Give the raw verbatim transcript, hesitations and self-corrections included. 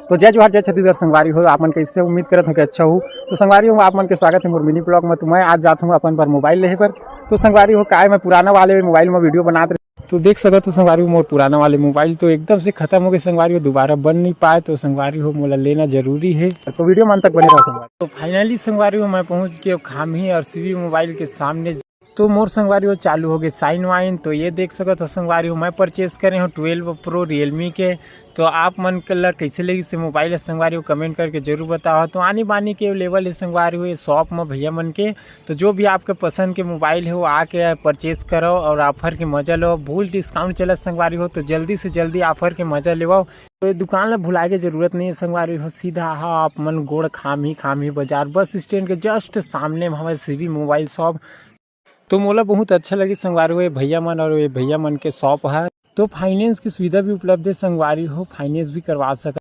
तो जय जोहार, जय छत्तीसगढ़ संगवारी हो। आप मन कैसे हो? उम्मीद करत हो कि अच्छा हो। तो संगवारी हो, आप मन के स्वागत है मोर मिनी ब्लॉग में। तो मैं आज जात हूँ अपन बर मोबाइल लेहे बर। तो संगवारी हो, काय मैं पुराना वाले मोबाइल में वीडियो बनात रहे, तो देख सकत हो संगवारी हो, मोर पुराना वाले मोबाइल तो एकदम से खत्म हो गए संगवारी हो, दोबारा बन नहीं पाए। तो संगवारी हो, मोला लेना जरूरी है, तो वीडियो में अंत तक बने रहो संगवारी। तो फाइनली संगवारी हो, मैं पहुंच गए खामही और सीवी मोबाइल के सामने। तो मोर संगवारी हो, चालू हो गए साइन वाइन। तो ये देख सकत हो संगवारी हो, मैं परचेस करे हूँ ट्वेल्व प्रो रियलमी के। तो आप मन के ला कैसे लगी से मोबाइल है संगवारी हो, कमेंट करके जरूर बताओ। तो आनी बानी के लेवल है संगवारी हो, ये शॉप में भैया मन के। तो जो भी आपके पसंद के मोबाइल है, वो आके परचेस करो और ऑफर के मजा लो। फुल डिस्काउंट चलत संगवारी हो, तो जल्दी से जल्दी ऑफर के मजा लेवाओ। तो ये दुकान ला भुलाए के जरूरत नहीं है संगवारी हो, सीधा हा आप मन गोड़ खामही, खामही बाजार बस स्टैंड के जस्ट सामने में हमारे सीवी मोबाइल शॉप। तो मोला बहुत अच्छा लगे संगवारी हो, ये भैया मन और ये भैया मन के शॉप है। तो फाइनेंस की सुविधा भी उपलब्ध है संगवारी हो, फाइनेंस भी करवा सकत